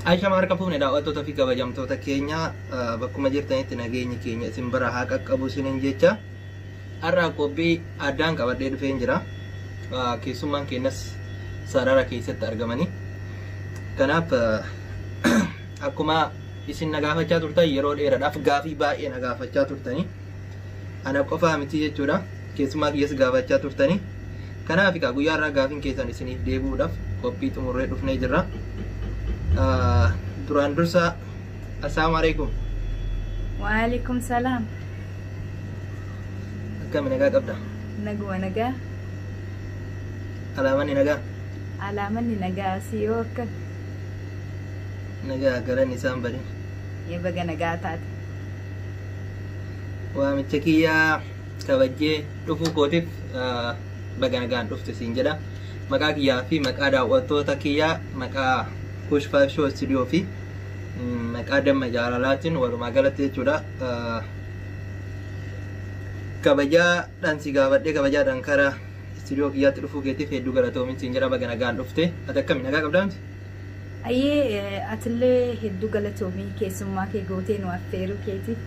Aishama harka fuune daawwattoota fi kabajamtoota keenya bakkuma jirtanitti nageenyi keenya isin bira haa qaqqabu isiniin jecha har'a qophii addaan qabadhee dhufeen jira. Keessummaan keenyas sarara keessatti argamanii. Kanaaf akkuma isin na gaafachaa turtan yeroo dheeraadhaaf gaafii baay'ee na gaafachaa turtanii ana qofaa miti jechuudha. Keessumaa kiyyas gaafachaa turtanii. Kanaaf egaa guyyaa irraa gaafiin keessan isiniif deebi'uudhaaf qophii xumurree dhufnee jirra. Duraan dursa assalaamu alaikum. Waalaikum salaam. Akkami nagaa qabda? Naguma nagaa. Alaamanni nagaa? Alaamanni nagaa si yoo akkam? Nagaa galanni isaan badin. Ee baga nagaa taate. Waamicha kiyyaa kabajjee dhufuu kootiif baga nagaan dhufte siin jedha. Maqaa kiyyaa fi maqaa daawwattoota kiyyaa maqaa Kush 5 Show Studio fi maqaa Damma Jaalalaatiin walumaa galatti jechuudha. Kabajaadhaan si gaafadhee kabajaadhaan karaa istuudiyoo kiyyaatti dhufuu keetiif hedduu galatoomin siin jedha baga nagaan dhufte. Ati akkami nagaa qabdaa miti? Ayyee atillee hedduu galatoomii keessummaa kee gootee nu affeeruu keetiif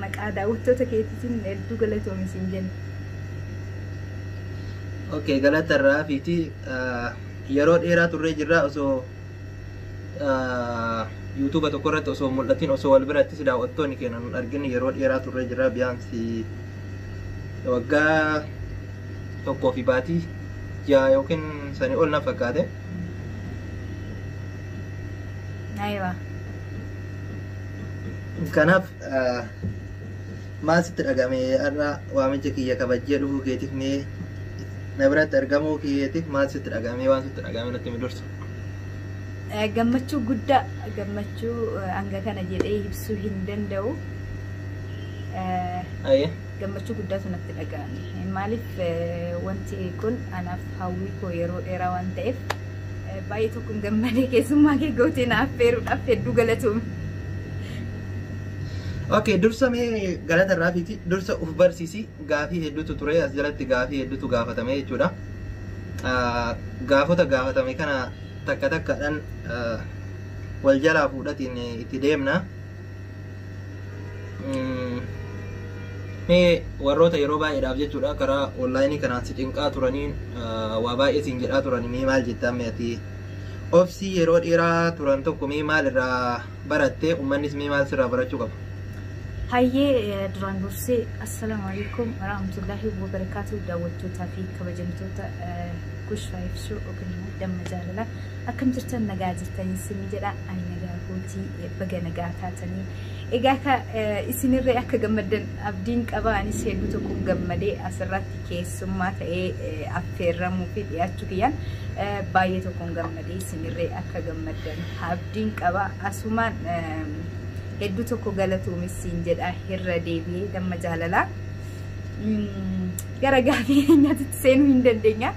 maqaa daawwattoota keetiitiin hedduu galatoomi siin jenna. Okay, galata irraa fiiti yeroo dheeraa turree jirra osoo yuutuuba tokko irratti osoo mul'atin osoo wal birattis daawwattoonni keenya nun argin yeroo dheeraa turree jirra biyaansi waggaa tokkoo fi baatii ja'a yookiin sanii ol na fakkaate. Ayiwa. Kanaaf maal sitti dhagame har'a waamicha kiyya kabajjee dhufuu keetiif mee na biratti argamuu keetiif maal sitti dhagame waan sitti dhagame natti himi dursa. Gammachuu guddaa gammachuu hanga kana jedhee ibsuu hin danda'u. Ayyee. Gammachuu guddaatu natti dhaga'ame. Maaliif wanti kun anaaf hawwii koo yeroo dheeraa waan ta'eef baay'ee tokkoon gammadee keessummaa kee gootee na affeeruudhaaf hedduu galatoomi. Okay, dursa mee galata irraa fiiti dursa uf barsiisi gaafii hedduutu ture as jalatti gaafii hedduutu gaafatame jechuudha. Gaafota gaafatame kana takka takkaadhaan wal jalaa fuudhatiin itti deemna. Mee warroota yeroo baay'eedhaaf jechuudha karaa onlaayinii kanaan si cinqaa turaniin waa baay'ee siin jedhaa turanii mee maal jettaa mee ati obsii yeroo dheeraa turan tokko mee maal irraa baratte uummannis mee maal sirraa barachuu qaba? Hayyee duraan dursee assalaamu alaikum warahmatullahi wabarakaatu daawwattootaa fi kabajamtoota Kush Five Show yookiin immoo Damma Jaalalaa akkam jirtan nagaa jirtanii isin jedha ani nagaa kootii baga nagaa taatanii egaa ka isinirree akka gammaddan abdiin qaba anis hedduu tokko gammadee asirratti keessummaa ta'ee affeerramuu fi dhiyaachuu kiyyaan baay'ee tokkoon gammadee isinirree akka gammaddan abdiin qaba asumaan hedduu tokko galatoomis siin jedha irra deebi'ee Damma Jaalalaa gara gaafii keenyaatti seenuu hin dandeenya.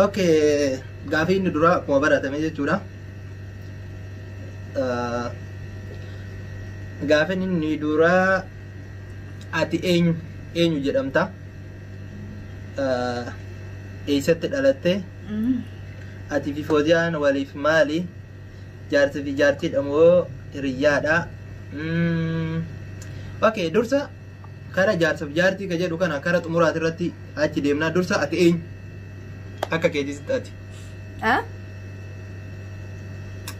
Okay, gaafii inni duraa akkuma baratame jechuudha. Gaafiin inni duraa ati eenyu eenyu jedhamta? Eessatti dhalatte? Ati fi Fooziyaan waliif maali? Jaarsi fi jaartiidha moo hiriyyaadha? Okay, dursa kara jaarsa fi jaartii ka jedhu kana kara xumuraati irratti achi deemnaa dursa ati eenyu? Akka keetitti ati.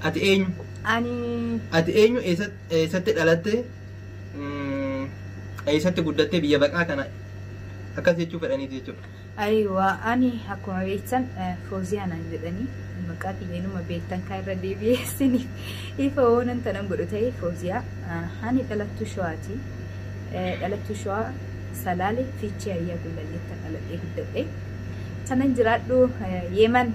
Ati eenyu? Ani Ati eenyu eessatti dhalatte? Eessatti guddatte biyya baqaa kana akkas jechuu fedhaniiti jechuudha. Ayiwa ani akkuma beektan Fooziyaa naan jedhanii maqaa kiyya inuma beektan kan irra deebi'ee isiniif ifa oonan tanan godhu ta'e Fooziyaa ani dhalattuu Shawaati. Dhalattuu Shawaa Salaale Fiichee Ayyaa Gullalleetti dhaladhee guddadhe. Kanan jiraadhu Yeeman.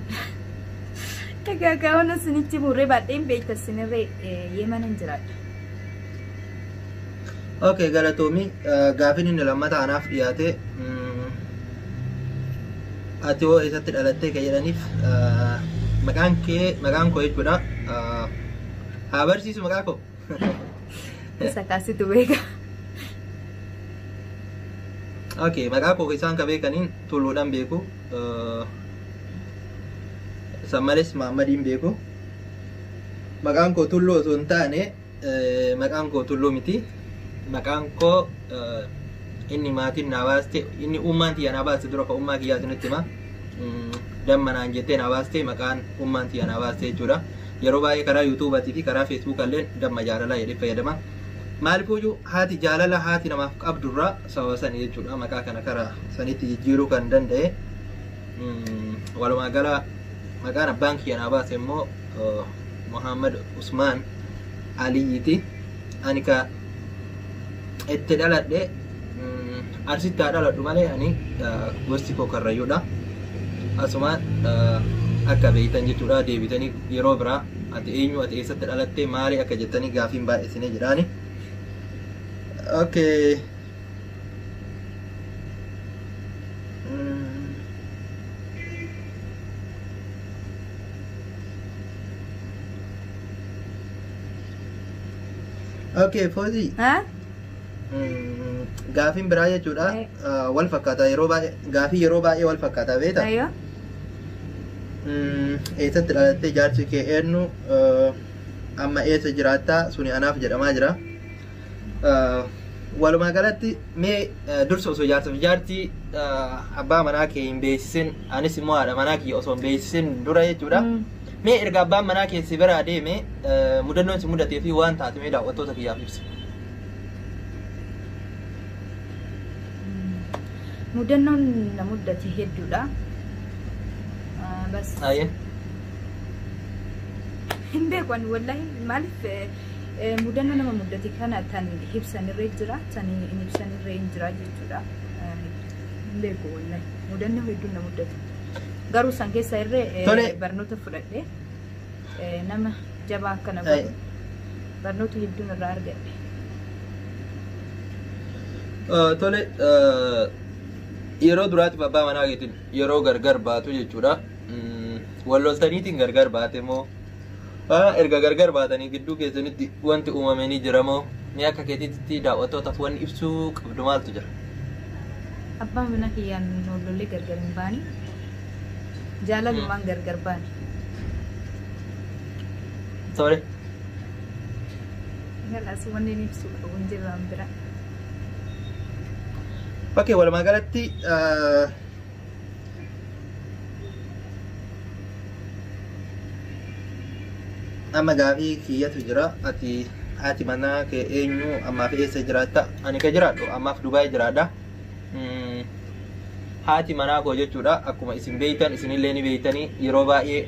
Egaa gaa'ona isinitti murree baadheen beekta isinirree Yeemanan jiraadha. Okay, galatoomi. Gaafiin inni lammataa anaaf dhiyaate ati hoo eessatti dhalattee kan jedhaniif maqaan kee maqaan koo jechuudha. Haa barsiisu maqaa koo. Isa kaasitu beeka. Okay, maqaa koo isaan ka beekaniin Tulluudhaan beeku. San malees Mahammadiin beeku. Maqaan koo Tulluu osoo hin taane, maqaan koo Tulluu miti. Maqaan koo inni maatiin naa baaste, inni ummaan tiyya naa baaste, dura ka ummaa kiyyaa isinitti hima. Damma naan jettee naa baaste, maqaan ummaan tiyya naa baaste jechuudha. Yeroo baay'ee karaa yuutuubatii fi karaa feesbuukaa illee Damma Jaalalaa jedhee fayyadama. Maalifuyyuu haati jaalala haati namaaf qabdurraa sababa sanii jechuudha maqaa kana karaa sanitti jijjiiruu kan danda'e. Walumaa gala maqaan abbaan kiyya naa baase immoo Muhammad Usmaan Aliyyiiti. Ani ka itti dhaladhe Arsitti haa dhaladhu malee ani gosti koo Karrayyuudha. Asumaan akka beektan jechuudha, deebitanii yeroo biraa ati eenyu, ati eessatti dhalatte, maali akka jettanii gaafiin baay'isinee jedhaani. Okay. Okay, Fozii. Haa? Gaafiin biraa jechuudha. Wal fakkaata yeroo baay'ee, gaafii yeroo baay'ee wal fakkaata beekta. Ayyoo. Eessatti dhalattee, jaarsi kee eenyu, amma eessa jiraattaa, suni anaaf jedhamaa jira. Walumaa galatti mee dursa osoo jaarsa fi jaartii abbaa manaa kee hin beeksisin, anis immoo haadha manaa kiyya osoo hin beeksisin dura jechuudha. Mee erga abbaan manaa kee si biraa deeme mudannoon si mudatee fi waan taate mee daawwattoota kiyyaaf ibsi. Mudannoon na mudate hedduudha. Bas. Ayyee. Hin beeku ani wallahi, maaliif mudannoo nama mudate kana tan ibsanirra jira, tan hin ibsanirra hin jira jechuudha. Hin beeku wallahi, mudannoo hedduun na mudate. Garuu san keessa irree barnoota fudhadhe, nama jabaa akkana godhu barnoota hedduun irraa argadhe. Tole, yeroo duraatiif abbaa manaa keetiin yeroo gargar baatu jechuudha. Wal loltaniitiin gargar baate moo, erga gargar baatanii gidduu keessanitti wanti uumame ni jira moo, mee akka keetiitti daawwattootaaf wanni ibsuu qabdu maaltu jira? Abbaa mana kiyyaan wal lollee gargar hin baane. Jaalalumaan gargar baane. Tole. Kanaas wanni inni ibsuu qabu hin jiru waan biraa. Okay, walumaa galatti amma gaafii kiyyatu jira. Ati haati manaa kee eenyu, ammaaf eessa jiraatta? Ani ka jiraadhu ammaaf Dubaay jiraadha. Haati manaa koo jechuudha, akkuma isin beeytan, isinillee ni beeytanii, yeroo baay'ee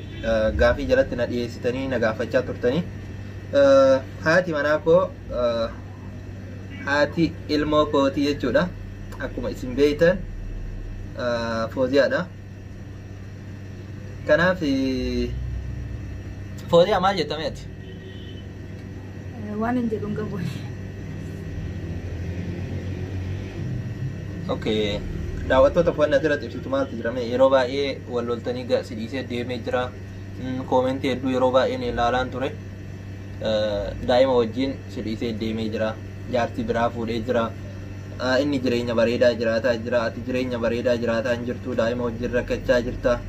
gaafii jalatti na dhiyeessitanii na gaafachaa turtanii. Haati manaa koo haati ilmoo kootii jechuudha. Akkuma isin beeytan Fooziyaadha. Kanaaf Fooziyaa, maal jettamee ati? Waan hin jedhu hin qabu. Okay. Daawwattoota, wanni asirratti ibsitu maaltu jira? Mee yeroo baay'ee wal loltanii si dhiisee deemee jira. Koomentii hedduu yeroo baay'een ilaalaan ture. Daa'ima wajjin si dhiisee deemee jira. Jaartii biraa fuudhee jira. Inni jireenya bareedaa jiraataa jira. Ati jireenya bareedaa jiraataa hin jirtu. Daa'ima wajjin rakkachaa jirta.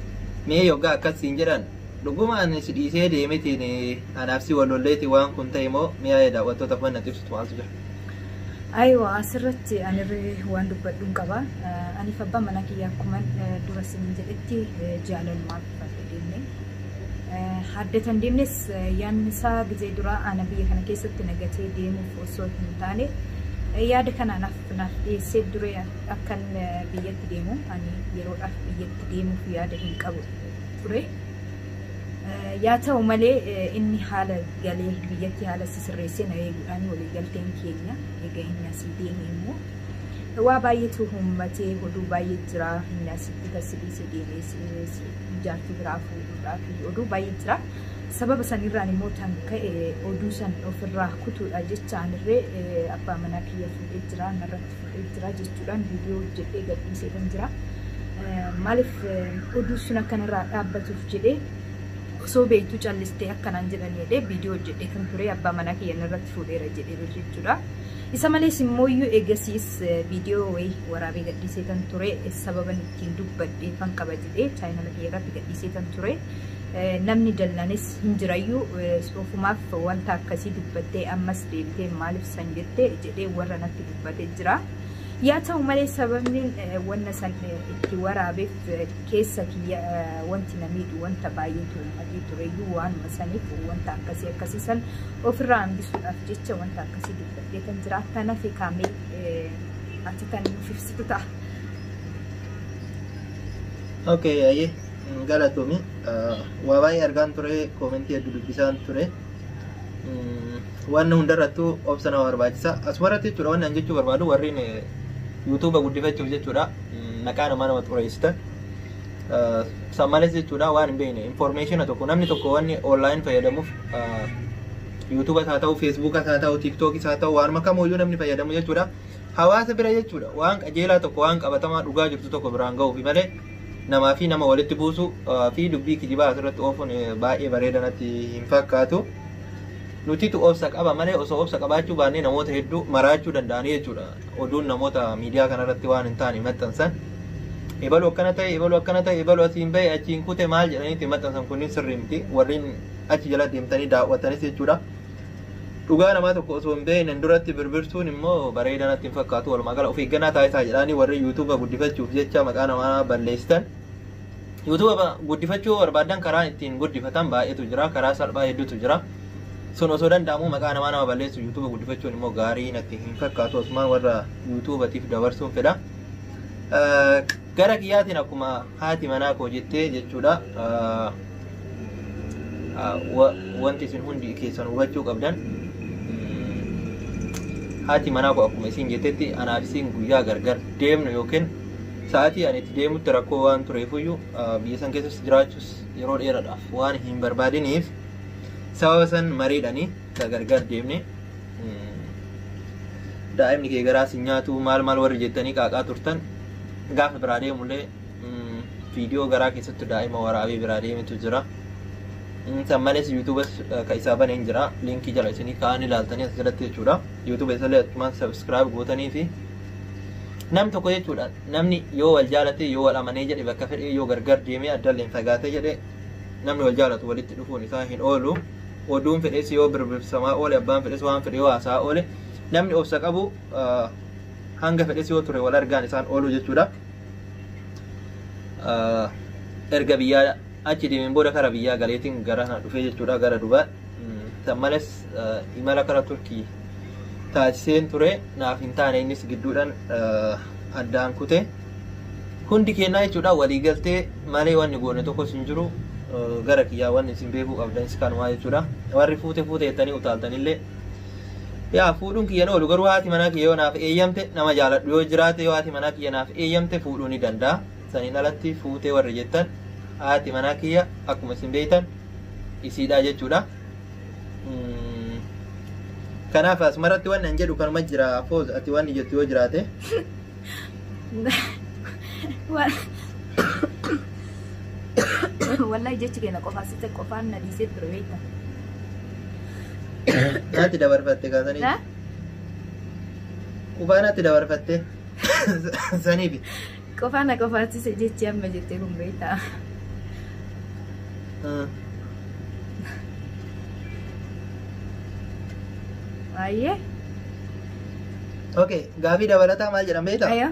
Mee yoggaa akkas siin jedhan, dhuguma ani si dhiisee deemetiin anaaf si wal lolleeti waan kun ta'e moo, mi'a daawwattootaaf wanni ati ibsitu maaltu jira? Aywa, asirratti anirree waan dubbadhuun qaba. Aniif abbaan manaa kiyya akkuma dura isiniin jedhetti jaalalumaan fadhe deemne. Haddatan deemnes yaadni isaa gizee duraa ana biyya kana keessatti nagatee deemuuf osoo hin taane, yaada kana naaf dhiyeessee dure akkan biyyatti deemu. Ani yeroodhaaf biyyatti deemuuf yaada hin qabu ture. Yaa ta'u malee inni haala galee biyyatti haala sisirreessee na eeguudhaan walii galteen keenya. Egaa inni asii deeme immoo waa baay'eetu uummatee, oduu baay'ee jira. Inni asitti tasiliisee deemee jaartii biraa fuudhuudhaaf oduu baay'ee jira. Sababa sanirraan immoo tan ka'e oduu san ofirraa kutuudha jecha anirree abbaa manaa kiyya fuudhee jira, narratti fuudhee jira jechuudhaan viidiyoo hojjedhee gadhiisee kan jira. Maaliif oduu sun akkanarraa dhaabbatuuf jedhee, osoo beektuu callistee akkanaan jedhan jedhee viidiyoo hojjedhee kan ture, abbaa manaa kiyya narratti fuudheera jedhee jechuudha. Isa malees immoo eegasiis viidiyoo wayii waraabee gadhiisee kan ture, sababan ittiin dubbadhee kan qaba jedhee chaayinala kiyya irratti gadhiisee kan ture. Namni dallanis hin jirayyuu, ofumaaf wanta akkasii dubbattee ammas deebitee maaliif san jettee jedhee warra natti dubbatee jira. Yaa ta'u malee, sababni wanna san itti waraabeef keessa kiyya wanti na miidhu wanta baay'eetu uummatee tureyyuu, waanuma saniif wanta akkasii akkasii san ofirraa hambisuudhaaf jecha wanta akkasii dubbadhee kan jira. Kanaaf kaamee ati kan nuuf ibsitu ta'a. Okay, ayyee, galatoomi. Waa baay'ee argaan ture, koomentii hedduu dubbisaan ture. Waan hundarrattuu obsa nama barbaachisa. Asumarratti jechuudha waan an jechuu barbaadu, warreen yuutuuba guddifachuuf jechuudha maqaa namaa nama xureessitan. San malees jechuudha waan hin beekne information tokko, namni tokko wanni online fayyadamuuf, yuutuubas haa ta'u, feesbuukas haa ta'u, tiiktookis haa ta'u, waanuma kamuyyuu namni fayyadamu jechuudha. Hawaasa bira jechuudha waan qajeelaa tokko, waan qabatamaa dhugaa jirtu tokko biraan ga'uufi malee namaa fi nama walitti buusu fi dubbii kijibaa asirratti oofuun baay'ee bareeda natti hin fakkaatu. Nutitu obsa qaba malee osoo obsa qabaachuu baannee namoota hedduu maraachuu danda'anii jechuudha. Oduun namoota miidiyaa kanarratti waan hin taane maxxansan. Ebalu akkana ta'e, ebalu akkana ta'e, ebalu asiin bahe, achiin kute maal jedhaniitti maxxansan, kunniin sirrii miti. Warreen achi jala deemtanii daawwatanis jechuudha. Dhugaa namaa tokko osoo hin beekne duratti birbirsuun immoo bareeda natti hin fakkaatu. Walumaa gala of eeggannaa taasisaa jedhanii warri yuutuuba guddifachuuf jecha maqaa namaa balleessitan. Yuutuuba guddifachuu barbaadan karaan ittiin guddifatan baay'eetu jira. Karaa salphaa hedduutu jira. Sun osoo danda'amu maqaa namaa nama balleessu yuutuuba guddifachuun immoo gaarii natti hin fakkaatu. Asumaan warra yuutuubatiif dabarsuun fedha. Gara kiyyaatiin akkuma haati manaa koo jettee jechuudha. Wanti isin hundi keessan hubachuu qabdan, haati manaa koo akkuma isin jettetti anaaf isin guyyaa gargar deemnu yookiin sa'aatii ani itti deemutti rakkoo waan tureefuyyuu, biyya san keessas jiraachuus yeroo dheeraadhaaf waan hin barbaadiniif, sababa san mariidhanii ka gargar deemne. Daa'imni kee garaa si nyaatu maal maal warri jettanii qaaqaa turtan, gaafa biraa deemullee viidiyoo garaa keessattu daa'ima waraabee biraa deemetu jira. San malees yuutuubas ka isaa baneen jira. Liinkii jala isinii kaa'anii ilaaltanii as jalatti jechuudha. Yuutuuba isallee achumaan subscribe gootanii fi nam tokko jechuudha. Namni yoo wal jaalate, yoo wal amanee jedhe, bakka fedhe yoo gargar deemee addallee fagaatee jedhe, namni wal jaalatu walitti dhufuun isaa hin oolu. Oduun fedhes yoo birbirsamaa oole, abbaan fedhes waan fedhe yoo haasaa oole, namni obsa qabu hanga fedhes yoo ture wal argaan isaan oolu jechuudha. Erga biyyaa achi deemeen booda kara biyyaa galeetiin gara kana dhufee jechuudha, gara Dubaa. San malees imala kara Turkii taasiseen ture, naaf hin taane, innis gidduudhaan addaan kute. Hundi kennaa jechuudha waliigaltee malee wanni goone tokkos hin jiru. Gara kiyyaa wanni isin beekuu qabdanis kanumaa jechuudha. Warri fuute fuute jettanii utaaltanillee, yaa fuudhuun kiyya oolu, garuu haati manaa kiyya yoo naaf eeyyamte, nama jaaladhu yoo jiraate, yoo haati manaa kiyya naaf eeyyamte fuudhuu ni danda'a. Saniin alatti fuutee warri jettan, haati manaa kiyya akkuma isin beektan isiidha jechuudha. Kanaaf asumarratti wanni an jedhu kanuma jira. Fooz, ati wanni jettu yoo jiraate. Wallahi jechi keenya qofaa sitti qofaan na dhiisee ture, beekta. Naatti dabarfatte kaasanii. Qufaa naatti dabarfatte saniifi. Qofaa na qofaachise jechi amma jettee kun, beekta. Baay'ee. Okay, gaafii dabalataa maal jedhan beektaa? Ayyo.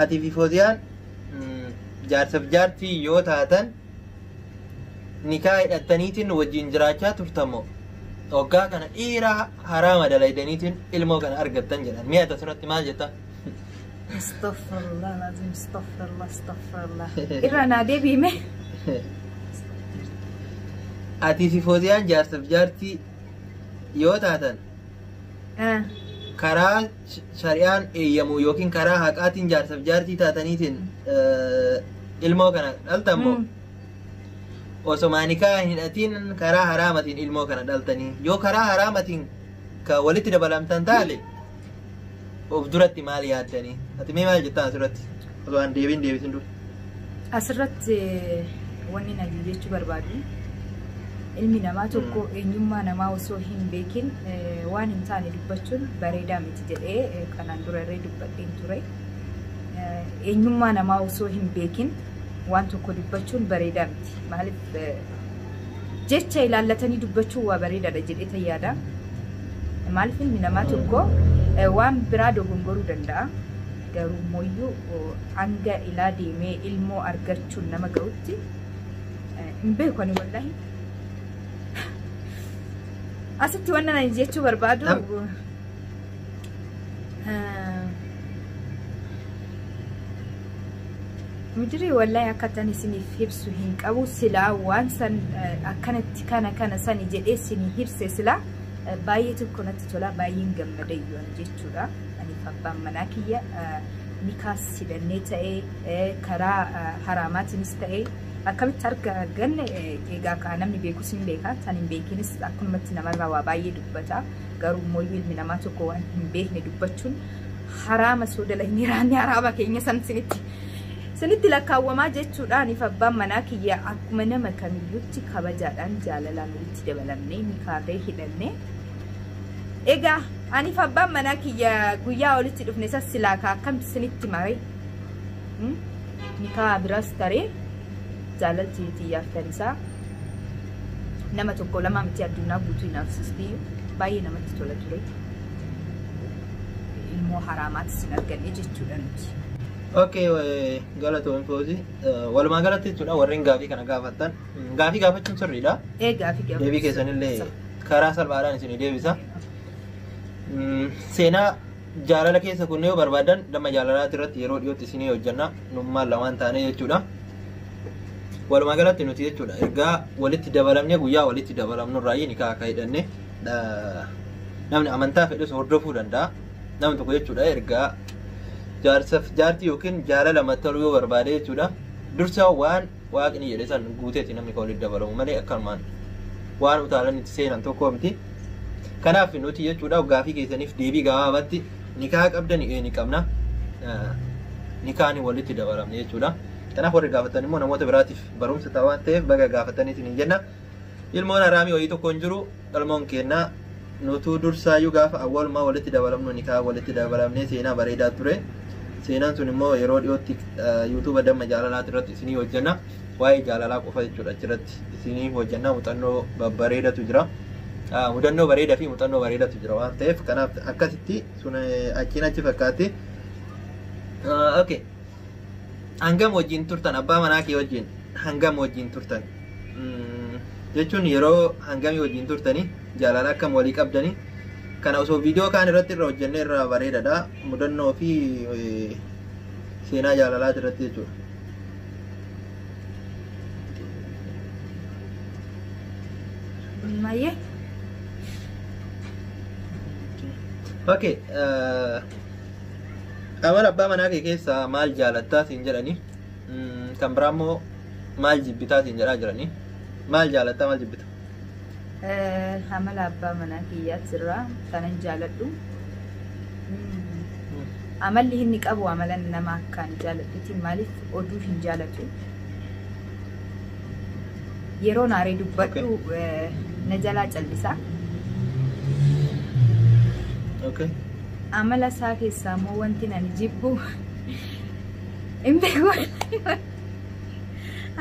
Ati fi Fooziyaan jaarsaaf jaartii yoo taatan nikaa hidhattaniitiin wajjin jiraachaa turtamoo waggaa kana dhiiraa haraama dalaydaniitiin ilmoo kana argattan jedhan. Mi'a asirratti maal jetta? Astaghfirullah lazim, astaghfirullah, astaghfirullah. Irra naa deebiime. Ati fi Fooziyaan jaarsaaf jaartii yoo taatan karaa shari'aan eeyyamu yookiin karaa haqaatiin jaarsaaf jaartii taataniitiin ilmoo kana dhaltan moo osoma nikaa hin hidhatiin karaa haraamatiin ilmoo kana dhaltanii? Yoo karaa haraamatiin ka walitti dabalamtan taate of duratti maal yaaddanii? Ati mee maal jettaa asirratti osoo an deebiin deebisin dura? Asirratti wanni na jechuu barbaadu, ilmi namaa tokko eenyummaa namaa osoo hin beekin waan hin taane dubbachuun bareedaa miti jedhee kanaan dura irree dubbadheen ture. Eenyummaa namaa osoo hin beekin Waan tokko dubbachuun bareedaa miti. Maaliif jecha ilaallatanii dubbachuun waa bareedaadha jedhee yaada. Maaliif ilmi namaa tokko waan biraa dogongoruu danda'a. Garuu mooyyuu hanga ilaa deemee ilmoo argachuun nama ga'utti hin beeku ani wallahi. Asitti waan ani jechuu barbaadu Midirii wallahi akka tan isiniif ibsu hin qabu. Silaa waan san akkanatti kana kana sani jedhee isinii ibse silaa baay'ee tokko natti tola, baay'een gammada iyyuu jechuudha. Aniif abbaan manaa kiyya nikaas hidhannee ta'ee karaa haraamaatiinis ta'ee akkamitti arga arganne egaa kaa namni beekus hin beeka, tan hin beekinis akkanumatti namarraa waa baay'ee dubbata. Garuu immoo ilmi namaa tokko waan hin beekne dubbachuun haraama soodala hin hiraanne haraama keenya san sinitti lakkaawwamaa jechuudha. Aniif abbaan manaa kiyya akkuma nama kamiyyuutti kabajaadhaan jaalalaan walitti dabalamnee nikaarree hidhanne. Egaa aniif abbaan manaa kiyya guyyaa walitti dhufne sas silaa kaa akkam sinitti mare nikaa biraas taree jaalalti xiyyaaf isaa nama tokko lama miti addunyaa guutuu hinaafsisti, baay'ee namatti tola ture. Ilmoo haraamaatis hin arganne jechuudha nuti. Okay, galatoon Foozi. Walumaa galatti jechuudha warreen gaafii kana gaafattan. Gaafii gaafachuun sirriidha. Ee, gaafii gaafachuu. Deebii keessanillee karaa salphaadhaan isinii deebisa. Seenaa jaalala keessa kunneen yoo barbaadan damma jaalalaati irratti yeroo dhiyootti isinii hojjenna. Nummaan lamaan taane jechuudha. Walumaa galatti nuti jechuudha ergaa walitti dabalamne guyyaa walitti dabalamnu irraa nikaa akka hidhanne namni amantaa fedhus hordofuu danda'a. Namni tokko jechuudha ergaa jaarsaaf jaartii yookiin jaalala maxxanuu yoo barbaade jechuudha. Dursa waan waaqni jedhe san guuteeti namni kan walitti dabalamu malee akkanumaan waan utaalan itti seenan tokko miti. Kanaaf nuti jechuudha gaafii keessaniif deebii gabaabaatti nikaa qabdan ni qabna. Nikaan walitti dabalamne jechuudha. Kanaaf warri gaafatan immoo namoota biraatiif barumsa ta'a waan ta'eef baga gaafatanii isin jenna. Ilmoon haraamii wayii tokko hin jiru. Ilmoon kennaa nutuu dursaayyuu gaafa awwalumaa walitti dabalamnu nikaa walitti dabalamnee seenaa bareedaa ture. Seenaan sun immoo yeroo dhiyootti yuutuuba damma jaalalaati irratti isinii hojjenna. Waa'ee jaalalaa qofa jechuudha achirratti isinii hojjenna. Muuxannoo babbareedatu jira. Mudannoo bareedaa fi muuxannoo bareedatu jira waan ta'eef kanaaf akkasitti sun achiin achi fakkaatti. Okay. Hangam wajjin turtan abbaa manaa kee wajjin hangam wajjin turtan? Jechuun yeroo hangamii wajjin turtanii jaalala akkam walii qabdanii kana osoo viidiyoo kaan irratti irra hojjennee irra bareedaadha. Mudannoo fi seenaa jaalalaati irratti jechuudha. Mayyee. Okay. Amala abbaa manaa kee keessaa maal jaalattaa siin jedhanii kan biraa immoo maal jibbitaa siin jedhaa jiranii maal jaalattaa maal jibbita? Amala abbaa manaa kiyyaatirraa kanan jaaladhu. Amalli inni qabu amala nama akkaan jaaladhuti. Maaliif oduu hin jaalatu. Yeroo naaree dubbadhu na jalaa callisa. Amala isaa keessaa immoo wanti ani jibbu hin beeku.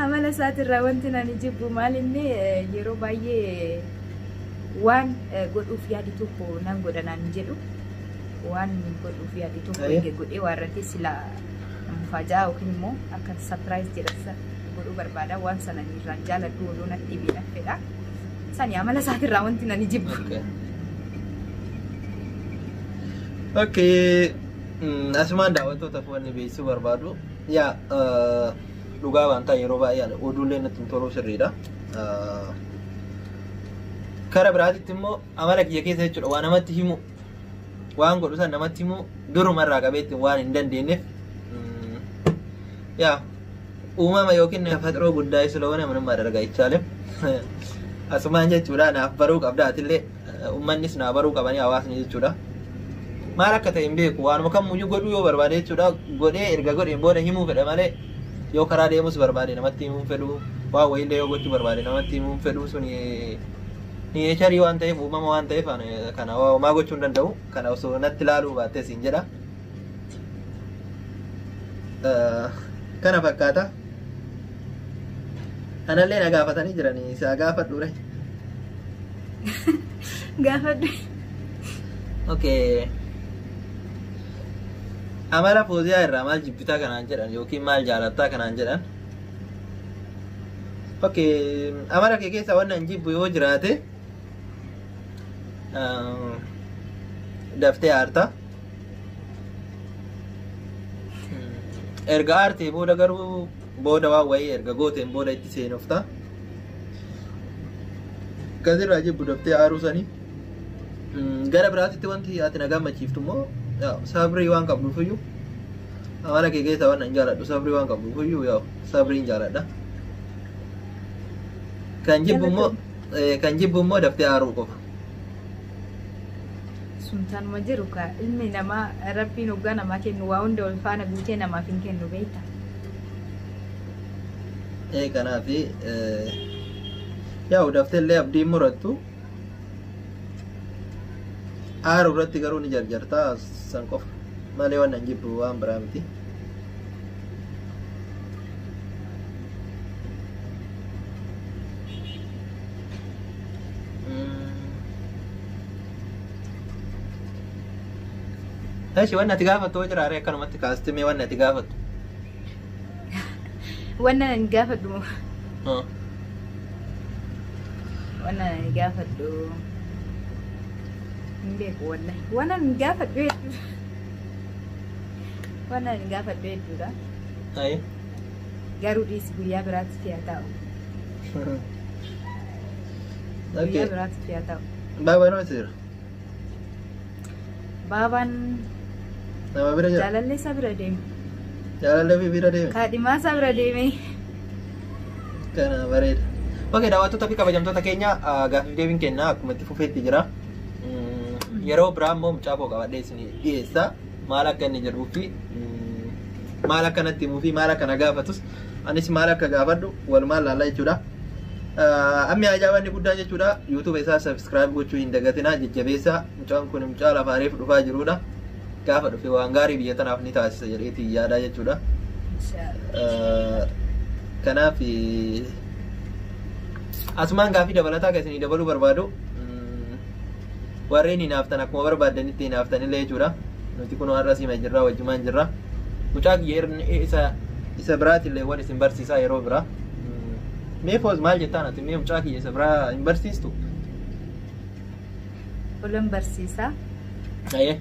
Amala isaatirraa wanti ani jibbu maal inni yeroo baay'ee waan godhuuf yaadi tokko nan godha naan jedhu. Waan godhuuf yaadi tokko eege godhee waan irratti sila mufaajaa yookiin immoo akka surprise jedhan godhuu barbaada. Waan sana irraan jaaladhu oduu natti dhibee fedha. Sani amala isaatirraa wanti ani jibbu. Okay. Asumaan daawwattootaaf wanni beeksisuu barbaadu yaa dhugaa waan ta'e yeroo baay'ee oduullee natti hin toluu sirriidha. Kara biraatitti immoo amala kiyya keessa jechuudha waan namatti himu waan godhu san namatti himu durumarraa qabeetti waan hin dandeenyeef yaa uumama yookiin ተፈጥሮ ጉዳይ ስለሆነ ምንም ማድረግ አይቻልም። Asumaan jechuudha naaf baruu qabda atillee uummannis naa baruu qabanii hawaasni jechuudha. Maal akka ta'e hin beeku waanuma kamiyyuu godhuu yoo barbaade jechuudha godhee erga godheen booda himuu fedha malee yoo karaa deemus barbaade namatti himuu fedhu waan wayiillee yoo gochuu barbaade namatti himuu fedhu sun nature waan ta'eef uumama waan ta'eef kana homaa gochuu hin danda'u kana osoo natti ilaaluu baattee siin jedha. Kana fakkaata. Anallee na gaafatanii jiranii isaa gaafadhu re. Gaafadhu. Okay. Amala Fooziyaa irraa maal jibbitaa kanaan jedhan yookiin maal jaalattaa kanaan jedhan? Okay, amala kee keessaa waan an jibbu yoo jiraate daftee aarta. Erga aartee booda garuu booda waan wayii erga gooteen booda itti seenofta. Kasirraa jibbu daftee aaruu sanii. Gara biraatitti wanti ati na gammachiiftu immoo sabrii waan qabduufiyyuu amala kee keessaa waan an jaaladhu sabrii waan qabduufiyyuu yaa sabriin jaaladha. Kan jibbu immoo daftee aaruu qofa. Suntaanuma jiru ka ilmi namaa rabbiin hoggaa namaa kennu waa hunda wal faana guutee namaaf hin kennu beekta. Kanaaf yaa'u daftee illee abdiin murattu aaruu irratti garuu ni jarjartaa san qofa malee waan an jibbu waan biraa miti. Eeshi wanni ati gaafattu hoo jiraaree akkanumatti kaastee mee wanni ati gaafattu? Wanna ani gaafadhu wanna ani gaafadhu hin beeku wallahi. Wanna ani gaafadhu hedduudha. Wanna ani gaafadhu hedduudha. Garuu dhiisi guyyaa biraatti fiyaa taa'u. Guyyaa biraatti fiyaa taa'u. Baabaan hoo jira? Baabaan nama bira jira? Jaalallee isaa bira deeme. Jaalallee ofii bira deeme? Kaadhimaa isaa bira deeme. Kana bareeda. Okay, daawwattoota fi kabajamtoota keenya gaaffiif deebiin kenna akkuma itti fufeetti jira. Yeroo biraa immoo mucaa koo qabadhee isin dhiyeessa. Maal akka inni jedhuu fi maal akka natti himuu fi maal akka na gaafatus anis maal akka gaafadhu walumaan laallaa jechuudha. Ammi ajaa'ibni guddaan jechuudha. YouTube isaa subscribe gochuu hin dagatinaa jajjabeessaa. Mucaan kun mucaa lafaareef dhufaa jirudha. Gaafa dhufe waan gaarii biyya tanaaf ni taasisa jedheetii yaadaa jechuudha. Kanaaf asumaan gaafii dabalataa kan isinii dabaluu barbaadu warreen hinaaftan akkuma barbaadanitti hinaaftanillee jechuudha. Nuti kun har'a siima jirra wajjumaan jirra. Mucaa kiyya isa biraatillee wal isin barsiisaa yeroo biraa. Mee Fooz maal jettaan ati mee mucaa kiyya isa biraa hin barsiistu? Olan barsiisaa. Ayyee.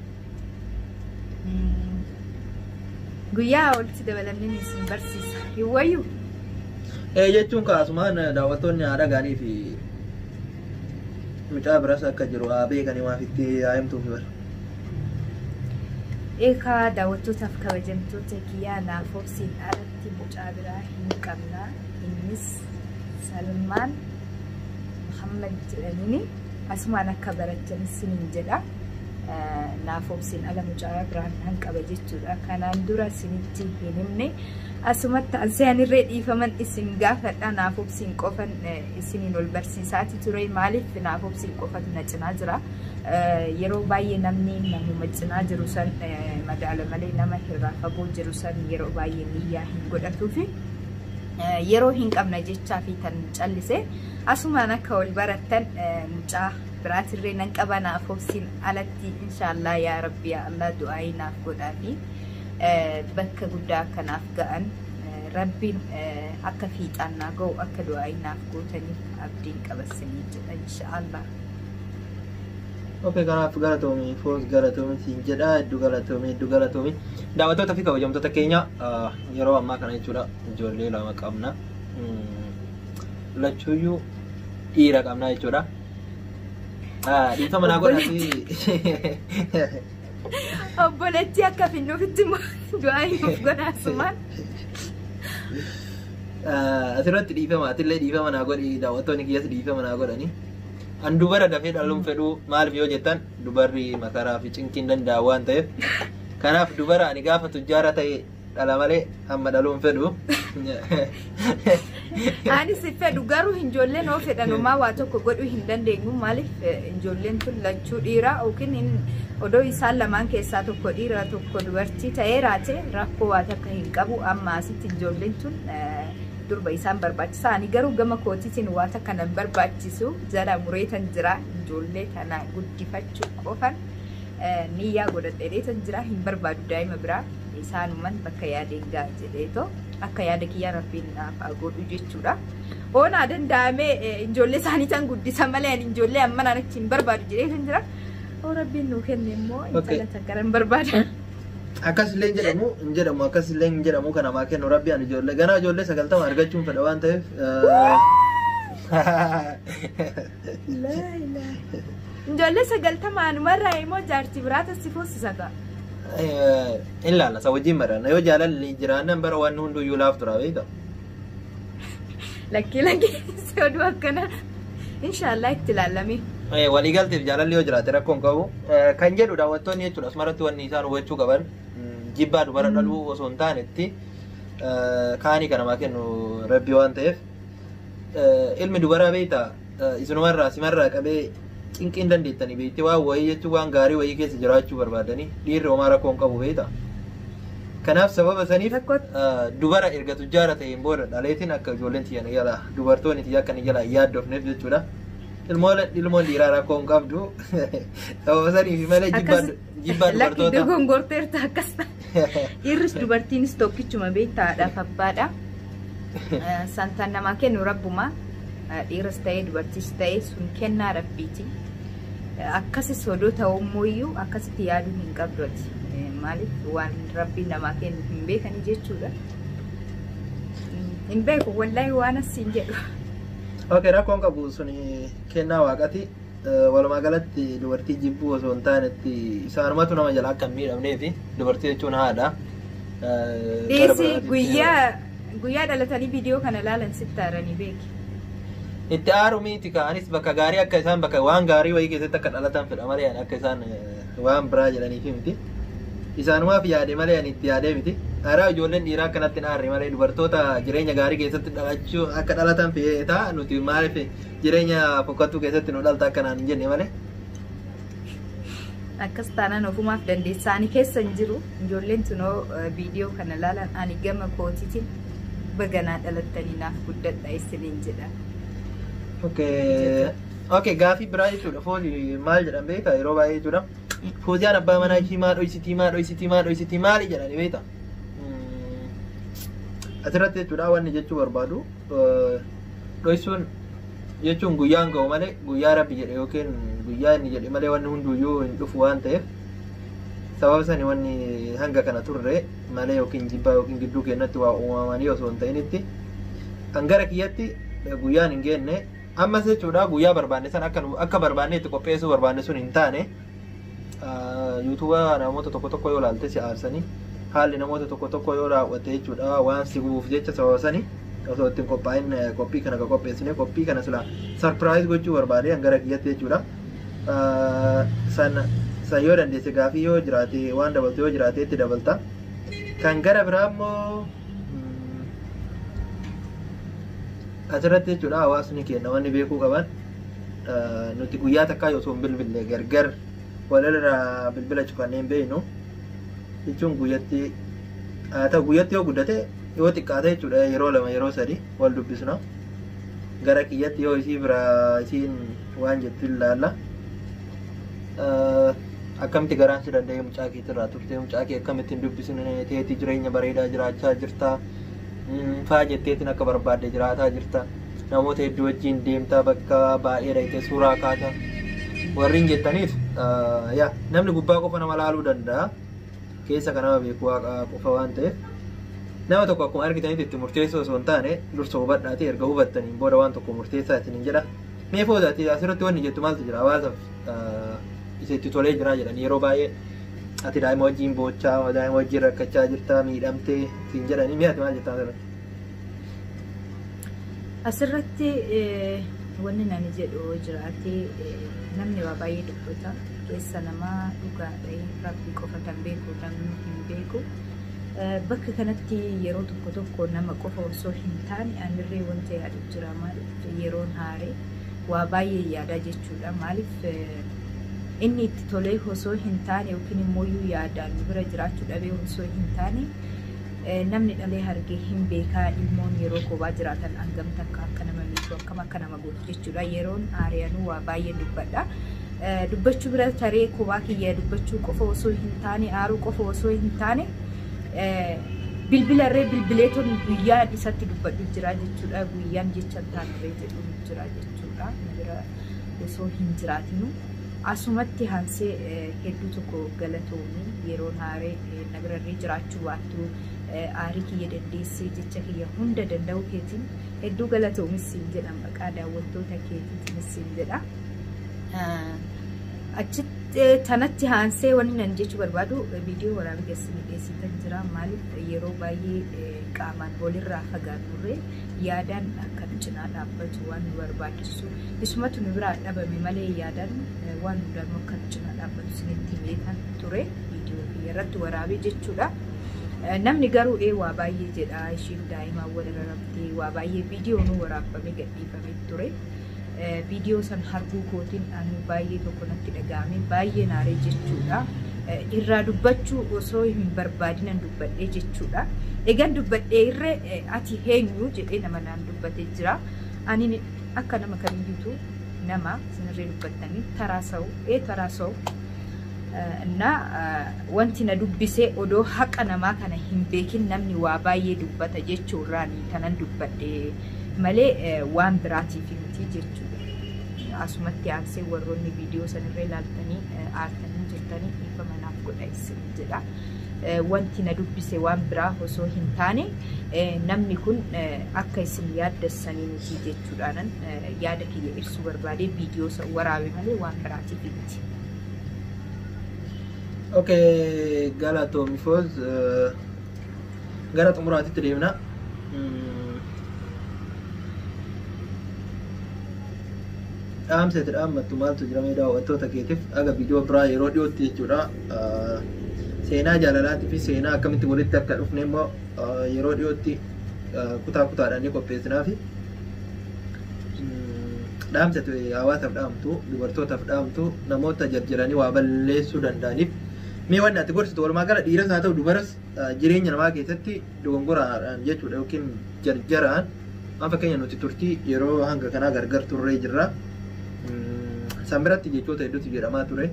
Guyyaa walitti dabalamneen isin barsiisa. Hin wayyuu? Jechuun kaasumaan daawwattoonni haadha gaarii fi mucaa biraas akka jiru haa beekanii waaf itti haa himtuuf bara. Eekaa daawwattootaaf kabajamtoota kiyyaa naaf obsiin alatti mucaa biraa hin qabna. Innis Salmaan Muhammad jedhaniini asumaan akka baratan isiniin jedha. Naaf obsiin ala mucaa biraan hin qaba jechuudha. Kanaan dura isinitti hin himne asumatti anseenirree dhiifaman isin gaafadha. Naaf obsiin qofan isiniin ol barsiisaati ture. Maaliif naaf obsiin qofatu na cinaa jira. Yeroo baay'ee namni namuma cinaa jiru san madaala malee nama irraa fagoo jiru san yeroo baay'ee niyyaa hin godhatuufi yeroo hin qabna jechaa fi tan callise asumaan akka wal barattan mucaa biraatirree nan qaba naaf obsiin alatti inshaallah yaa rabbi yaa Allah du'aayii naaf godhaa fi bakka guddaa akkanaaf ga'an rabbiin akka fiixaan naa ga'u akka du'aayii naaf gootaniif abdiin qabassanii jedha inshaallah. Okay, kanaaf galatoomii Fooz galatoomii siin jedha hedduu galatoomii hedduu galatoomii. Daawwattoota fi kabajamtoota keenya yeroo ammaa kana jechuudha ijoollee lama qabna. Lachuuyyuu dhiira qabna jechuudha. Dhiifama naa godhati. Obboleettii akka finnuufitti du'aa himuuf godha asumaan. Asirratti dhiifama atillee dhiifama naa godhi daawwattoonni kiyyas dhiifama naa godhani. An dubara dafee dhaluun fedhuu maaliif yoo jettan dubarri makaraa fi cinqiin danda'a waan ta'eef kanaaf dubara ani gaafa tujjaara ta'e dhala malee amma dhaluun fedhu. Anis fedhu garuu ijoolleen oo fedhanumaa waa tokko godhuu hin dandeenyu maaliif ijoolleen tun lachuu dhiiraa yookiin odoo isaan lamaan keessaa tokko dhiira tokko dubartii ta'ee raate rakkoo waa takka hin qabu amma asitti ijoolleen tun Durba isaan barbaachisa. Ani garuu gama kootiitiin waan takka nan barbaachisu jala mureetan jira. Ijoollee tana guddifachuu qofan niyyaa godhadheetan jira. Hin barbaadu daa'ima biraa, isaanuman bakka yaadeen ga'a jedheetoo akka yaada kiyyaa Rabbiin naaf haa godhu jechuudha. Oonaa danda'amee ijoollee isaanii tan guddisa malee ani ijoollee ammanaan achi hin barbaadu jedheetan jira. Oo Rabbiin nuu kenne immoo intala takka nan barbaada. Akkasillee hin jedhamu, hin jedhamu, akkasillee hin jedhamu. Kan namaa kennu Rabbi. Ani ijoollee ganaa ijoollee 90 argachuun fedha waan ta'eef. Ijoollee 90 anumarraa immoo jaartii biraata si fuusisa ta'a. Ilaala, isa wajjin mari'anna. Yoo jaalalli jiraannan bara waan hunduyyuu laaf tura, beekta. Lakkii, lakkii, si oduu akkana. Inshaallah itti ilaalame. Waliigalteef jaalalli yoo jiraate rakkoon qabu. Kan jedhu daawwattoonni jechuudha, asumarratti wanni isaan hubachuu qaban jibbaa dubara dhaluu osoo hin taanetti kaanii kan namaa kennu Rabbi waan ta'eef, ilmi dubaraa beekta isinumarraa simarraa qabee cinqiin dandeettanii beekte waan wayii jechuun waan gaarii wayii keessa jiraachuu barbaadanii, dhiirri homaa rakkoo hin qabu, beekta. Kanaaf sababa saniif dubara erga tujjaara ta'een booda dhaleetiin akka ijoolleen tiyya jala, dubartoonni tiyya akka ni jala hin yaaddofneef jechuudha. Ilmoon dhiiraa rakkoo hin qabdu. Sababa saniif malee jibbaa Lakki, dubartoota. Dogongorteerta akkas. Dhiirris dubartiinis tokkichuma, beektaa, haadhaaf abbaadha. Santaan namaa kennu Rabbuma. Dhiiras ta'ee dubartiis ta'ee sun kennaa Rabbiiti. Akkasis odoo ta'ummoo akkasitti yaaduu hin qabdu ati. Maaliif, waan Rabbiin namaa kennu hin beekani jechuudha. Hin beeku wallaahi waan asiin jedhu. Okay, rakkoon qabu, sun kennaa Waaqati. Walumaa galatti dubartii jibbuu osoo hin taanetti isaanumatu nama jala akka hin miidhamnee fi dubartii jechuun haadha. Gara Dhiisi, biraatitti guyyaa guyyaa dhalatanii viidiyoo kana ilaalan sitti aaranii beeki. Itti aaru miti, ka'anis bakka gaarii akka isaan bakka waan gaarii wayii keessatti akka dhalatan fedha malee ani akka isaan waan biraa jedhaniif miti. Isaanumaaf yaade malee ani itti yaadee miti. Aaraa ijoolleen dhiiraa akkanatti hin aarre malee dubartoota jireenya gaarii keessatti dhalachuu akka dhalatan feetaa, nuti maaliif jireenya fokkattuu keessatti nu dhalta akkanaan hin jenne malee. Akkas taanaan ofumaaf dandeessa. Ani keessa hin jiru. Ijoolleen tunoo viidiyoo kana ilaalan, ani gama kootiitiin baganaa dhalattanii naaf guddadha isiniin jedha. Okay, gaafii biraa jechuudha. Fooli maal jedhan beektaa yeroo baay'ee jechuudha. Fooziyaan abbaa manaa ishii maa dhoysitii, maa dhoysitii, maa dhoysitii maali jedhani beektaa? Asirratti jechuudha wanni jechuu barbaadu, dhoysuun jechuun guyyaan ga'u malee, guyyaa Rabbi jedhe yookiin guyyaa inni jedhe malee wanni hunduyyuu hin dhufu waan ta'eef, sababa sani wanni hanga kana turre malee yookiin jibbaa yookiin gidduu keenyatti waa uumamanii osoo hin ta'initti, kan gara kiyyatti guyyaan hin geenne ammas jechuudha. Guyyaa barbaanne san akka akka barbaanne itti qopheessuu barbaanne sun hin taane. YouTube namoota tokko tokko yoo ilaalte si aarsanii, haalli namoota tokko tokko yoo raawwatte jechuudha waan si gubuuf jecha, sababa sani osoo ittiin qophaa'in qophii kana ka qopheessine, qophii kana sila surprise gochuu barbaade kan gara kiyyatti jechuudha. San san yoo dandeesse gaafii yoo jiraate, waan dabaltu yoo jiraate itti dabalta. Kan gara biraa immoo asirratti jechuudha hawaasni keenya wanni beekuu qaban, nuti guyyaa takkaa osoo hin bilbille gargar walirraa bilbila cufannee hin beeknu jechuun, guyyatti haa ta'u, guyyatti yoo guddate, yoo xiqqaate jechuudha, yeroo lama yeroo sadi wal dubbisna. Gara kiyyatti yoo isii biraa isiin waan jettu ilaalla. Akkamitti garaan si danda'ee mucaa keetirraa turte, mucaa kee akkamitti hin dubbisne, teetii jireenya bareedaa jiraachaa jirta, faa jetteetiin akka barbaadde jiraataa jirta, namoota hedduu wajjin deemtaa, bakka baay'ee dhaqxee suuraa kaata warri jettaniif, yaa namni gubbaa qofa nama laaluu danda'a, keessa kan nama beeku Waaqa qofa waan ta'eef, nama tokko akkuma argitanitti itti murteessoo osoo hin taane dursa hubadhaati, erga hubattaniin booda waan tokko murteessaa isiniin jedha. Mee foozaati, asirratti wanni jettu maaltu jira? Hawaasaaf isa itti tolee jira jedhan yeroo baay'ee, ati daa'ima wajjin boochaa, daa'ima wajjin rakkachaa jirta, miidhamtee siin jedhanii, mee ati maal jettaa asirratti? Asirratti wanni nani jedhu jiraate, namni waa baay'ee dubbata. Keessa namaa dhugaadha. Rabbi qofa kan beeku, namni hin beeku. Bakka kanatti yeroo tokko tokko nama qofa osoo hin taane anirree wanta yaadu jira. Maaliif, yeroon haaree waa baay'ee yaadaa jechuudha. Maaliif, inni itti tolee osoo hin taane yookiin immoo yaadaan bira jiraachuu dhabee osoo hin taane Namni dhalee hargee hin beekaa ilmoon yeroo kophaa jiraatan hangam takka akka nama miidhu akkam akka nama gootu jechuudha. Yeroon aari'anuu waa baay'ee dubbadha. Dubbachuu bira taree kophaa kiyya dubbachuu qofa osoo hin taane, aaruu qofa osoo hin taane, bilbilarree bilbileeton guyyaan isatti dubbadhu jira jechuudha. Guyyaan jecha hin taanirree jedhu jira jechuudha. Bira osoo hin jiraatinu. Asumatti hansee hedduu tokko galatoomii, yeroon haaree na birarree jiraachuu baattu aarii kiyya dandeessee jecha kiyya hunda danda'uu keetiin hedduu galatoomis siin jedha, maqaa daawwattoota keetiitiinis siin jedha. Achitti tanatti haansee wanni nan jechuu barbaadu, viidiyoo waraabee keessatti dhiyeessitan jira. Maaliif yeroo baay'ee qaamaan walirraa fagaannurree yaadaan akka nu cinaa dhaabbatu waan nu barbaachisu isumatu nu biraa dhabame malee, yaadaan waan hundaanuu akka nu cinaa dhaabbatu isinitti himeetan ture viidiyoo kiyya irratti waraabee jechuudha. Namni garuu waa baay'ee jedha, ishiin daa'imaan wal raramtee waa baay'ee viidiyoo nu waraabamee gadhiifamee ture. Viidiyoo san arguu kootiin ani baay'ee tokko natti dhaga'ame, baay'ee naaree jechuudha. Irraa dubbachuu osoo hin barbaadinan dubbadhee jechuudha. Egan dubbadhee irree ati eenyu jedhee nama naan dubbatee jira. Ani akka nama kamiyyuutu nama sinirree dubbattanii taraa sa'u taraa sa'u. እና wanti na dubbise odoo haqa namaa kana hin beekin namni waa baay'ee dubbata jechuurraan kanan dubbadhe malee waan biraatiif miti jechuudha. Asumatti aansee warroonni viidiyoo sanirra ilaaltanii aartanii jirtanii dhiifama naaf godha isin jedha. Wanti na dubbise waan biraa osoo hin taane namni kun akka isin yaaddessanii miti jechuudhaanan yaada kiyya ibsuu barbaade viidiyoo san waraabe malee waan biraatiif miti. Okay, galatoomi Foz, gara xumuraatitti deemna. Dhaamsa itti dhaammattu maaltu jira mee daawwattoota keetiif, aga viidiyoo biraa yeroo dhiyootti jechuudha. Seenaa jaalalaatii fi seenaa akkamitti walitti akka dhufne immoo yeroo dhiyootti kutaa kutaadhaan ni qopheessinaa fi dhaamsa hawaasaaf dhaamtu, dubartootaaf dhaamtu, namoota jarjaranii waa balleessuu danda'aniif mee wanni ati gorsitu, walumaa gala dhiiras haa ta'u dubaras, jireenya namaa keessatti dogongoraadhaan jechuudha yookiin jarjaraan, waan fakkeenya nuti turtii yeroo hanga kanaa gargar turree jirra. San biratti jechoota hedduutu jedhamaa ture.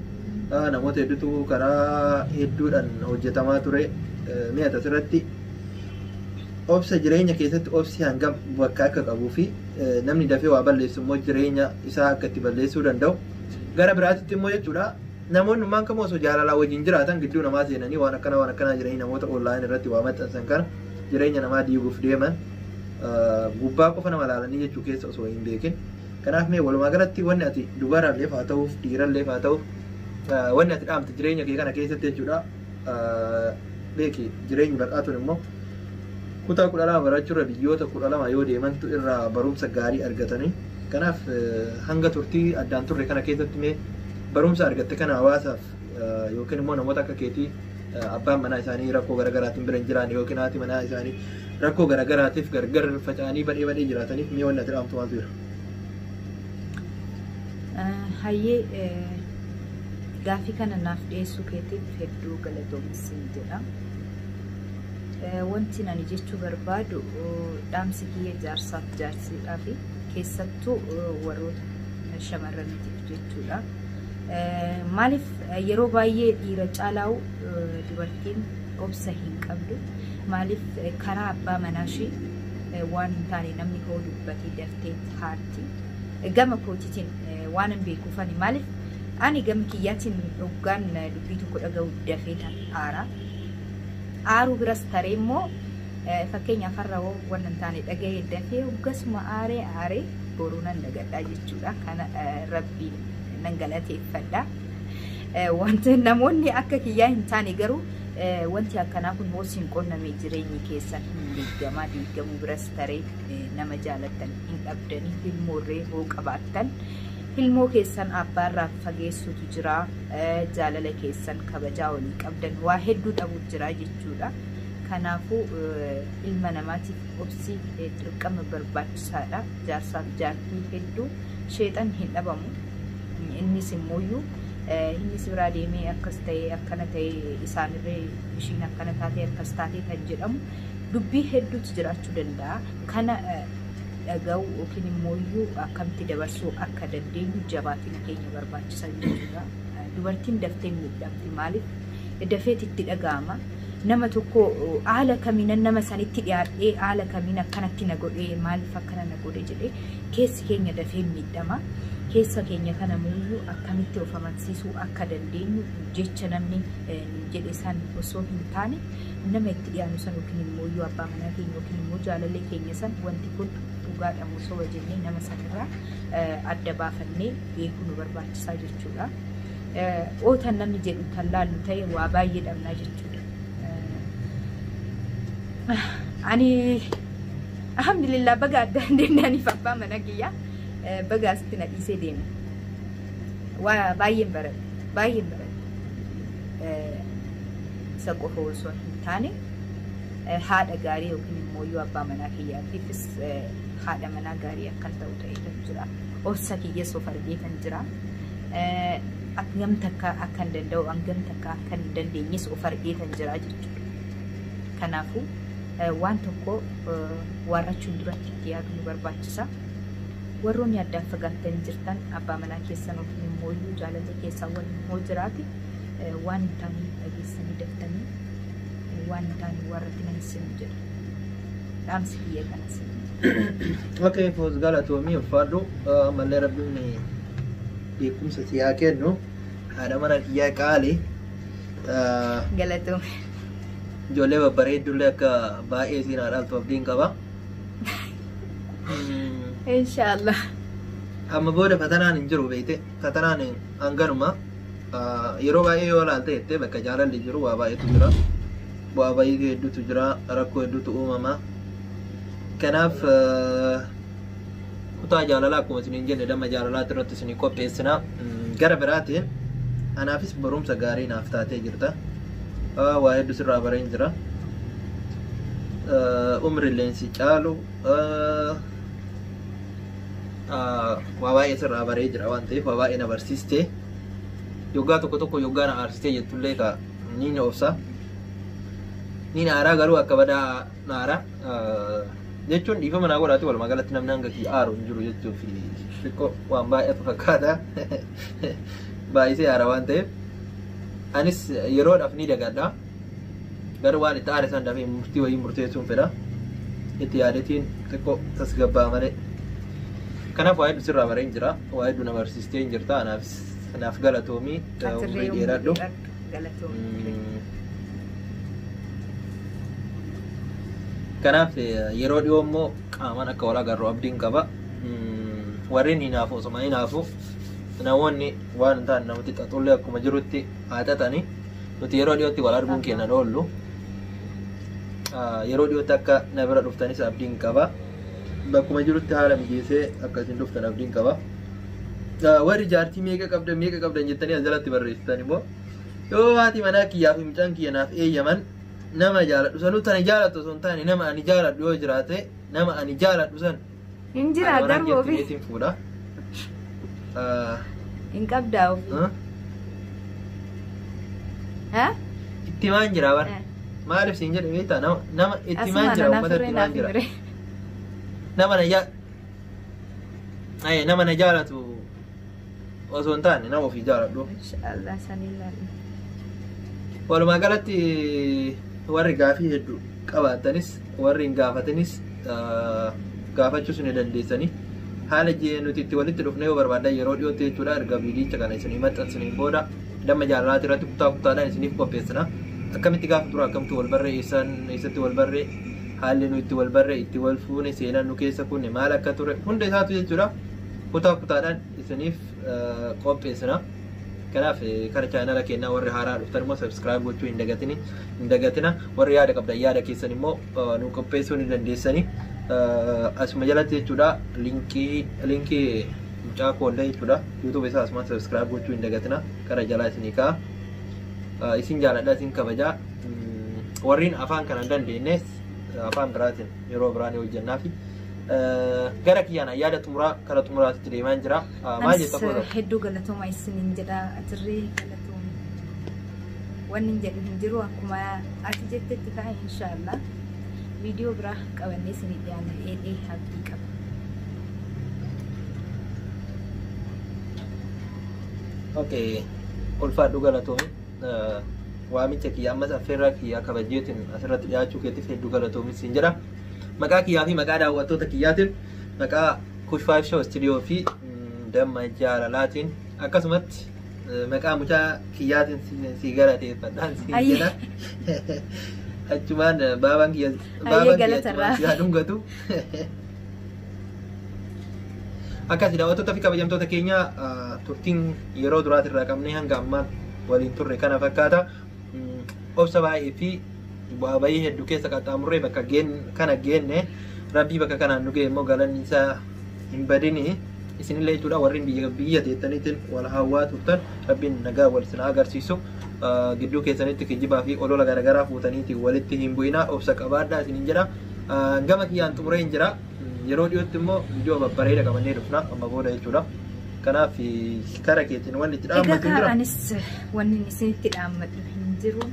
Namoota hedduutu karaa hedduudhaan hojjetamaa ture. Mi'a asirratti obsa, jireenya keessatti obsi hangam bakka akka qabuu fi namni dafee waa balleessu immoo jireenya isaa akka itti balleessuu danda'u. Gara biraatitti immoo jechuudha, namoonni maan kamuu osoo jaalalaa wajjin jiraatan gidduu namaa seenanii waan akkanaa waan akkanaa jiranii namoota online irratti waa maxxansan kana jireenya namaa diiguuf deeman gubbaa qofa nama laalanii jechuu keessa osoo hin beekin. Kanaaf mee walumaa galatti wanni ati dubaralleef haa ta'uuf dhiiralleef haa ta'uuf wanni ati dhaamte jireenya kee kana keessatti jechuudha, beeki jireenyi baqaatuun immoo kutaa 12 barachuurra biyyoota 12 yoo deemantu irraa barumsa gaarii argatanii. Kanaaf hanga turtii addaan turre kana keessatti mee barumsa argatte kana hawaasaaf yookiin immoo namoota akka keetii abbaan manaa isaanii rakkoo garaagaraatiin bira hin jiraanne yookiin haati manaa isaanii rakkoo garaagaraatiif gargar faca'anii badhee badhee jiraataniif mee wanni ati dhaamtu maaltu jira? Hayyee, gaafii kana naaf dhiyeessuu keetiif hedduu galatoomi jedha. Wanti ani jechuu barbaadu, dhaamsi kiyya jaarsaaf jaarsiidhaa fi keessattuu warroota shamarraniitiif jechuudha. Maaliif yeroo baay'ee dhiira caalaa'u dubartiin obsa hin qabdu. Maaliif karaa abbaa manaa ishee waan hin taane namni hoo dubbatee daftee haarti. Gama kootiitiin waan hin beekuufani, maaliif ani gama kiyyaatiin dhugaan dubbii tokko dhaga'u dafee tan aara. Aaruu biras taree immoo fakkeenyaaf har'a waan hin taane dhaga'ee dafee hoggasuma aaree aaree boruu nan dagadhaa jechuudha. Kana rabbiin nan galateeffadha. Wanti namoonni akka kiyyaa hin taane garuu wanti akkanaa kun hoo siin qunname jireenyi keessan hin diigamaa, diigamuu biras taree nama jaalattan hin dhabdanii, ilmoorree hoo qabaattan ilmoo keessan abbaarraa fageessutu jira, jaalala keessan kabajaa walii qabdan waa hedduu dhabuutu jira jechuudha. Kanaafuu ilma namaatiif obsi dirqama barbaachisaadha. Jaarsaaf jaartii hedduu sheexan hin dhabamu. Innis immooyyuu innis biraa deemee akkas ta'ee akkana ta'ee isaanirree ishiin akkana taatee akkas taatee kan jedhamu Dubbii hedduutu jiraachuu danda'a. Kana dhaga'uu yookiin immoo akkamitti dabarsuu akka dandeenyu jabaatina keenya barbaachisa jechuudha. Dubartiin daftee miidhamti, maaliif dafeet itti dhaga'ama. Nama tokko haala kamiin nama sanitti dhiyaadhee, haala kamiin akkanatti na godhee, maaliif akkana na godhe jedhee keessi keenya dafee miidhama. Keessa keenya kana muyyuu akkamitti of amansiisuu akka dandeenyu, jecha namni jedhe san osoo hin taane, nama itti dhiyaannu san yookiin immoo abbaa manaa keenya yookiin immoo jaalallee keenya san, wanti kun dhugaadha moo soba jennee nama sanirraa adda baafannee beekuu nu barbaachisaa jechuudha. Ootan namni jedhu kan laallu ta'e waa baay'ee dhabnaa jechuudha. Ani alhamdulillah, baga adda hin deemne. Aniif abbaa mana kiyyaa baga asitti na dhiisee deeme. Waa baay'een baradhe, baay'een baradhe. Isa qofa osoo hin taane, haadha gaarii yookiin immoo yoo abbaa manaa kiyyaatiifis haadha manaa gaarii akkan ta'u ta'ee kan jira. Obsa kiyyas of argee kan jira. Hangam takka akka hin danda'u, hangam takka akka hin dandeenyes of argee kan jira jechuudha. Kanaafuu waan tokko waarrachuun duratti itti yaaduu nu barbaachisa. Warroonni addaan fagaattanii jirtan, abbaa manaa keessan yookiin immoo jaalallee keessan waliin immoo jiraate, waan hin taane dhageessanii daftanii waan hin taane warratti nan isin jedha. Dhaamsi kiyya kana isin. Okay, Foos, galatoomii, ulfaadhu. Ammallee Rabbiin beekumsa si haa kennu. Haadha mana kiyyaa qaali. Galatoome. Ijoollee babbareeddullee akka baay'ee siin haa dhaaltu abdiin qaba. Inshaallah. Amma booda fatanaan hin jiru beekte, fatanaan hanganuma. Yeroo baay'ee yoo ilaalte jettee, bakka jaalalli jiru waa baay'eetu jira. Bu'aa bayii hedduutu jira, rakkoo hedduutu uumama. Kanaaf kutaa jaalalaa akkuma isiniin jenne damma jaalalaatti irratti isinii qopheessina. Gara biraatiin anaafis barumsa gaarii naaf taatee jirta. Waa hedduu sirraa bareen jira. Umrilleen si caalu waa baay'ee sirraa baree jira waan ta'eef, waa baay'ee na barsiiste. Yoggaa tokko tokko yoggaa na aarsitee jettullee ka ni na obsa. Ni na aaraa, garuu akka badaa na aaraa. Jechuun dhiifama naa godhaati, walumaa galatti namni hanga kiyya aaru hin jiru jechuuf xiqqoo waan baay'atu fakkaata. Baay'isee aara waan ta'eef anis yeroodhaaf ni dagadha. Garuu waan itti aare san dafee murtii wayii murteessuun fedha. Itti yaadetiin xiqqoo tasgabbaa malee. Kanaaf waa hedduu sirraa bareen jira. Waa hedduu na barsiistee hin jirta. Anaafis naaf galatoomii, umurii dheeradhu. Galatoomii. Kanaaf yeroo dhiyoo immoo qaamaan akka wal agarru abdiin qaba. Warreen hinaafu osuma hinaafu, namoonni waan hin taane namatti xaxullee akkuma jirutti haa xaxani. Nuti yeroo dhiyootti wal arguun keenya oollu. Yeroo dhiyootti akka na bira dhuftanis abdiin qaba. Bakkuma jirutti haala mijeessee akka isin dhuftan abdiin qaba. Warri jaartii meeqa qabdan, meeqa qabdan jettanii as jalatti barreessitan immoo, yoo haati manaa kiyyaa fi mucaan kiyya naaf eeyyaman, nama jaaladhu sanuu tana jaalattu osoo hin taane, nama ani jaaladhu yoo jiraate, nama ani jaaladhu san Hin jira garuu ofii. Ofii fuudha. Hin qabdaa ofii. Ha? Itti maan jira bara. Maaliif siin jedhe beektaa? Nama itti maan jira, uummata itti maan jira. Nama na jaalatu osoo hin taane, nama ofii jaaladhu. Inshaallah sanii ilaalla. Walumaa galatti warri gaafii hedduu qabaatanis, warri hin gaafatanis gaafachuus ni dandeessanii. Haala nuti itti walitti dhufne yoo barbaadan, yeroo dhiyootti jechuudha, erga viidicha kana isinii maxxansiniin booda damma jaalalaati irratti kutaa kutaadhaan isiniif qopheessina. Akkamitti gaafa dura akkamitti wal barree, eessaan eessatti wal barree, haalli nu itti wal barree, itti wal fuune, seenaan nu keessa kunne maal akka ture, hunda isaatu jechuudha kutaa kutaadhaan isiniif qopheessina. Kanaaf kara chaanala keenyaa warri haaraa dhuftan immoo subscribe gochuu hin dagatini, hin dagatina. Warri yaada qabdan yaada keessan immoo nu qopheessuu ni dandeessani. Asuma jalatti jechuudha linkii mucaa koollee jechuudha. YouTube isaa asuma subscribe gochuu hin dagatina. Kara jalaa isinii ka'a. Isin jaaladha, isin kabajaa. Warreen afaan kana hin dandeenyes afaan biraatiin yeroo biraa ni hojjennaafi. Gara kiyyaan yaada xumuraa kara xumuraatti deemaa jira. Maal jetta Anis hedduu galatooma isiniin jedha, atirree galatooma. Wanni hin jedhu hin jiru, akkuma ati jettetti ta'a inshaallah. Viidiyoo biraa qabannee isinii dhiyaanna jedhee abdii qaba. Okay, ulfaadhu galatoomi. Waamicha kiyya ammas affeerraa kiyyaa kabajeetiin asirratti dhiyaachuu keetiif hedduu galatoomi siin jedha. Maqaa kiyyaa fi maqaa daawwattoota kiyyaatiin, maqaa Kush 5 Show Studio fi Damma Jaalalaatiin, akkasumatti maqaa mucaa kiyyaatiin si galateeffadhaan siin jedha. Achumaan baabaan kiyya baabaan kiyya achumaan si haa dhungatu. Akkasi daawwattoota fi kabajamtoota keenya, turtiin yeroo duraatirraa qabnee hanga ammaa waliin turre kana fakkaata. Obsa baay'ee fi bu'aa bayii hedduu keessa qaxxaamurree bakka kana geenne. Rabbii bakka kanaan nu ga'e immoo galanni isaa hin badini. Isinillee jechuudha, warri biyya biyya teettaniitiin wal hawwaa turtan, Rabbiin nagaa wal isin agarsiisu. Gidduu keessanitti kijibaa fi olola garaagaraa fuutaniitiin walitti hin bu'inaa, obsa qabaadhaa isinin jedha. Gama kiyyaan xumuree hin jira. Yeroo dhiyootti immoo viidiyoo babbareeda qabannee dhufna amma booda jechuudha. Kanaaf kara keetiin wanni itti dhaammatu hin Egaa jira. Anis wanni isinitti dhaammadhu hin jiru.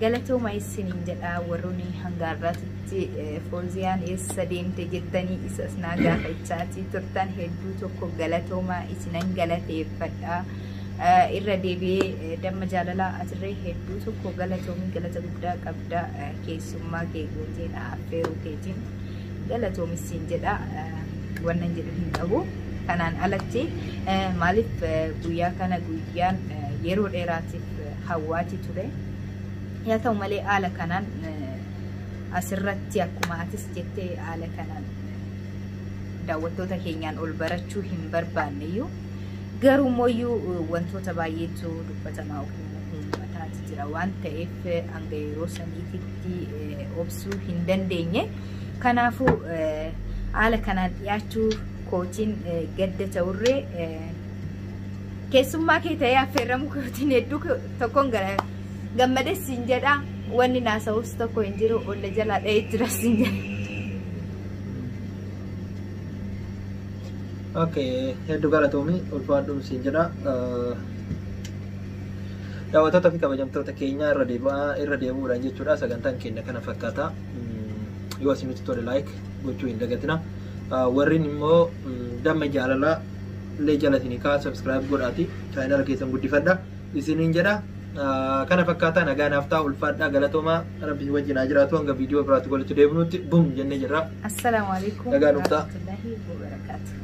Galatooma isiniin jedha. Warroonni hanga har'aatitti Fooziyaan eessa deemte jettanii isas naa gaafachaatii turtan, hedduu tokko galatooma, isinan galateeffadha. Irra deebi'ee Damma Jaalalaa, atirree hedduu tokko galatoomii, galata guddaa qabda. Keessummaa kee gootee na affeeruu keetiin galatoomi siin jedha. Wannan jedhu hin qabu. Kanaan alatti maaliif guyyaa kana guyyaan yeroo dheeraatiif hawwaati ture. Yaa ta'u malee haala kanaan asirratti, akkuma atis jettee, haala kanaan daawwattoota keenyaan ol barachuu hin barbaanne iyyuu, garuu immoo wantoota baay'eetu dubbatamaa yookiin immoo uummataati jira waan ta'eef hanga yeroo saniititti obsuu hin dandeenye. Kanaafuu haala kanaan dhiyaachuu kootiin gadda ta'urree, keessummaa kee ta'ee affeerramuu kootiin hedduu tokkoon gammades siin jedha. Wanni naasa'us tokko hin jiru, olla jalaa dha'ee jira siin jedha. Okay, hedduu galatoomi, ulfaadhuun siin jedha. Daawwattoota fi kabajamtoota keenya, irra deebi'aa irra deebi'uudhaan jechuudha, sagantaan keenya kana fakkaata. Yoo isinitti tole like gochuu hin dagatina. Warreen immoo Damma Jaalalaa illee jala isinii kaa subscribe godhaati chaanala keessan guddifadha isiniin jedha. Kana fakkaata, nagaa naaf ta'a, ulfaadhaa, galatoomaa, Rabbi wajjin haa jiraatu. Hanga viidiyoo biraatti walitti deebinutti bum jennee jirra. Assalaamu alaikum Nagaa nuuf ta'a. warahmatullahi wabarakaatuh.